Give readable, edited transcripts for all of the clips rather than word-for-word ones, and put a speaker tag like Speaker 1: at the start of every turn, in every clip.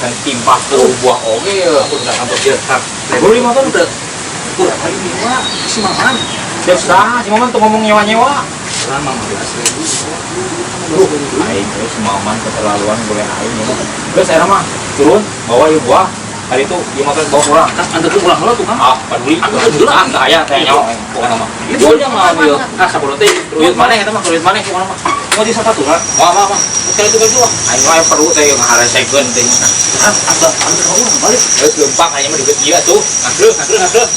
Speaker 1: Kan timpah tuh buah oge ya.
Speaker 2: Aku udah kantor dia. Kang.
Speaker 1: Beli motor
Speaker 2: udah. Kurang kali nyewa si Maman.
Speaker 1: Ya sudah, si Maman tuh ngomong nyewa-nyewa.
Speaker 2: Kurang 15.000.
Speaker 1: Duh, aing terus si Maman keterlaluan boleh aing ya. Terus saya mah turun bawa ieu buah. Tadi itu ieu motor bawa pulang.
Speaker 2: Kang, antar tuh pulang heula tuh, Kang.
Speaker 1: Ah, peduli. Ah, teu aya teh nyawa pokona mah.
Speaker 2: Itu yang ngambil. Ah, sabodo teh.
Speaker 1: Duit maneh eta mah, duit maneh pokona mah.
Speaker 2: Mau di sapatura?
Speaker 1: Wah, wah, wah. Sekali itu gitu. Aing mah perlu teh ngaharesekeun teh.
Speaker 2: Ah, abah, antar ka urang balik.
Speaker 1: Geus leumpang aing mah duit ieu tuh. Ngagreuh, ngagreuh, ngagreuh.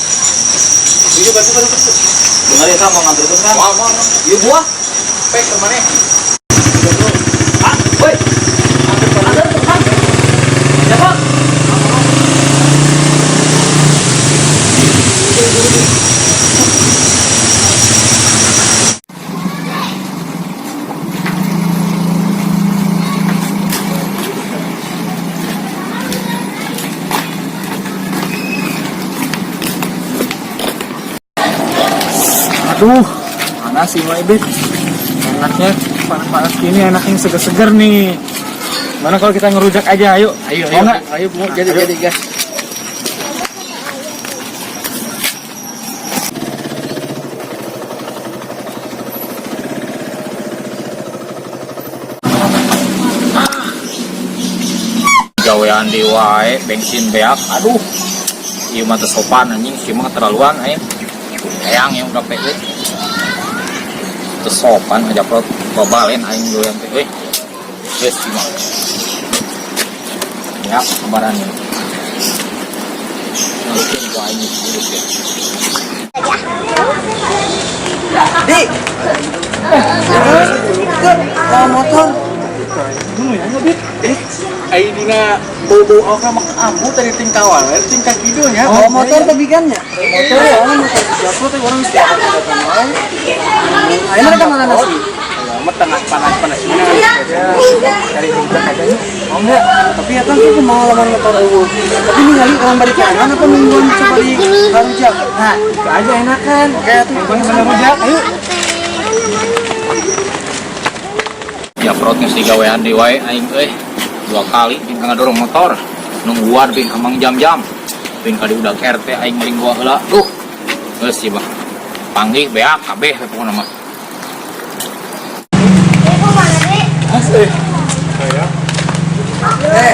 Speaker 2: Itu baju baju baju. Benar ya, mau nganterkeun kan?
Speaker 1: Wah, wah, wah.
Speaker 2: Ieu buah.
Speaker 1: Pek ke maneh.
Speaker 2: Ah, woi. Antar tuh, Kang. Ya, Bang.
Speaker 3: Aduh, mana sih Mak Ibit? Enaknya panas-panas gini, enaknya seger-seger nih. Mana kalau kita ngerujak aja, ayo.
Speaker 2: Ayo,
Speaker 3: Mau
Speaker 2: ayo,
Speaker 3: nggak?
Speaker 2: ayo, Bu. Jadi, jadi, guys.
Speaker 1: Gawean di wae, bensin beak. Aduh. Ieu mah teu sopan anjing, ieu mah keterlaluan aing. Hayang yang udah pe euy. Teu sopan aja prot babalen aing doyan teh euy. Geus ieu mah. Beak kabaran ieu. Mungkin ku aing hidup ya.
Speaker 4: Di. Bawa motor.
Speaker 3: Ayo dina bau-bau okra mah ambu tadi tingkah waler, tingkah kidulnya.
Speaker 4: Bawa motor tapi kan ya?
Speaker 3: Motor ya, orang motor jatuh teh orang datang wae.
Speaker 4: Ayo mereka mana nasi?
Speaker 3: Lama tengah panas-panas ini. Cari rujak aja yuk. Mau nggak?
Speaker 4: Tapi ya kan aku mau lawan motor eueuh. Tapi ningali orang balik kanan apa nungguan coba di rujak?
Speaker 3: Nah, itu aja enakan.
Speaker 4: Oke, atuh.
Speaker 3: Nungguan bener rujak, ayo.
Speaker 1: Ya perut geus digawean deui wae aing euy. Dua kali ping ngadorong motor, nungguan ping kamang jam-jam. Ping ka diudag RT aing maling buah heula. Duh. Geus sih mah. Panggih beak kabeh pokona mah.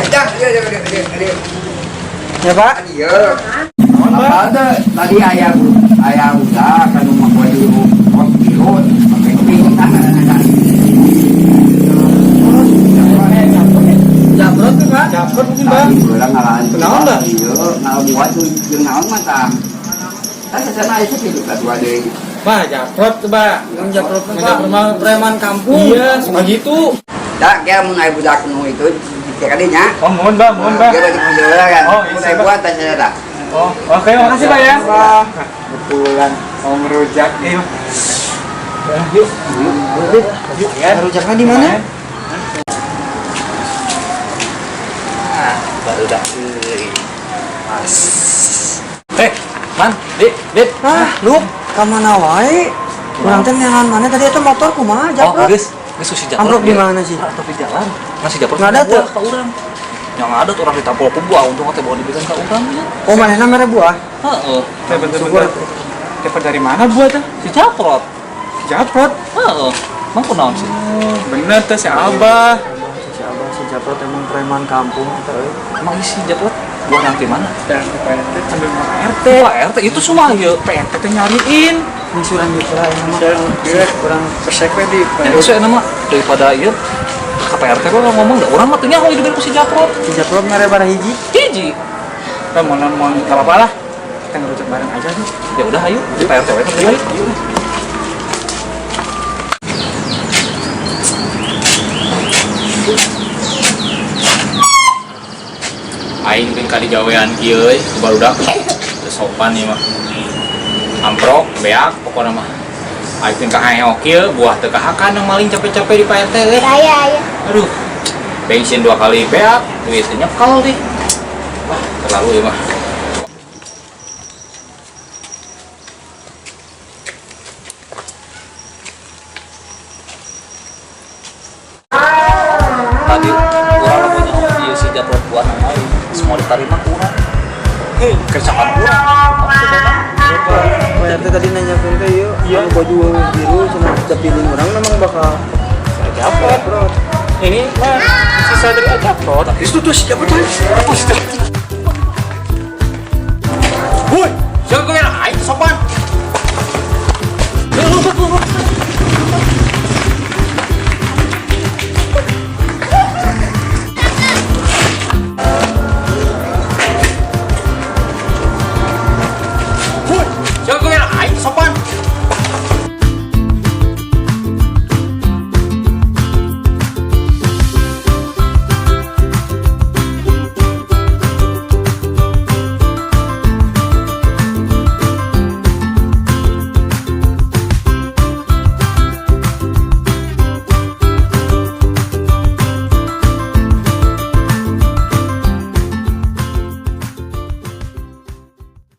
Speaker 5: Jang, iya, iya, iya, iya, iya.
Speaker 4: Ya Pak.
Speaker 5: Iya. Apa ada tadi ayah ayah udah kan rumah gua di kos biru pakai keping tangan anak.
Speaker 4: Jabrot tuh Pak.
Speaker 3: Jabrot mungkin, Bang.
Speaker 5: Orang ngalahan.
Speaker 3: Kunaon, Bang?
Speaker 5: Iya, ngalah buat tuh jeung naon mah tah. Kan sesana itu hidup lah dua deui.
Speaker 3: Bah, jabrot tuh, Bah.
Speaker 4: Yang jabrot mah
Speaker 3: Jabrot mah
Speaker 4: preman kampung.
Speaker 3: Iya, suka gitu.
Speaker 5: Dah, dia mun aya budak nu itu dikadinya.
Speaker 3: Oh, mohon, Bang, mohon, Bang.
Speaker 5: Dia balik menjelang kan.
Speaker 3: Oh, iya,
Speaker 5: Mun aya
Speaker 3: Bang.
Speaker 5: buat tanya dah.
Speaker 3: Oh, oke, makasih, Pak ya. Wah, kebetulan mau ngerujak. Ayo. Ya, yuk. Yuk, ya.
Speaker 4: Rujaknya di mana?
Speaker 2: Baru dah. Mas. Man, Dik, Dik.
Speaker 4: Ah, lu ka mana wae? Urang teh neangan mana tadi eta motor kumaha
Speaker 2: Oh,
Speaker 4: jabrot?
Speaker 2: geus, geus si jabrot.
Speaker 4: Ambrok di mana sih?
Speaker 2: Ah, tapi jalan. Masih jabrot.
Speaker 4: Nggak ada
Speaker 2: buah
Speaker 4: tuh.
Speaker 2: ka urang. Yang ada tuh orang ditampol ku buah, untung teh bawa diberikan ka urang ya.
Speaker 4: Oh, manehna mere buah.
Speaker 2: Heeh.
Speaker 3: Bentar,
Speaker 4: Syukur.
Speaker 3: bentar. Dapat dari mana buah tuh?
Speaker 2: Si jabrot.
Speaker 3: Jabrot.
Speaker 2: Heeh. Emang kunaon sih?
Speaker 3: Oh, bener tuh si Abah.
Speaker 4: Si Abah si Jabrot emang preman kampung eta euy.
Speaker 2: Emang isi jabrot buah nanti mana?
Speaker 3: Dan ke Pak RT sambil mau RT.
Speaker 2: Pak RT itu semua ya.
Speaker 3: Pak RT tuh nyariin.
Speaker 4: Ini surang gitu lah ini mah. Kurang
Speaker 3: Persek we di
Speaker 2: Ya geus we nama daripada ieu ke Pak RT kok ngomong da urang mah teu nyaho diberi ku si jabrot.
Speaker 4: si Jabrot mere bara hiji.
Speaker 2: Hiji.
Speaker 3: Kita mau mau nggak apa-apa lah. Kita ngerujak bareng aja tuh.
Speaker 2: Ya udah ayo di Pak RT we ayo.
Speaker 1: Aing ping ka digawean kieu euy, ku barudak. Teu sopan ieu mah. Amprok, beak pokona mah. Aing ping kahaeok kieu, buah teu kahakan yang maling capek-capek di Pak RT euy.
Speaker 6: Saya,
Speaker 1: Aduh. Bensin dua kali beak, duit teh nyekel deh. Wah, terlalu ieu mah.
Speaker 2: Tadi urang punya ieu si jabrot buah nang maling.
Speaker 1: Kerjaan urang.
Speaker 4: Pak RT tadi nanyakeun teh ieu, anu baju biru cenah feeling urang memang bakal
Speaker 3: Japot. Ini mah sisa dari Japot.
Speaker 2: Itu tuh siapa tuh?
Speaker 1: Woi, siapa gue aing sopan. Woi, siapa gue aing sopan.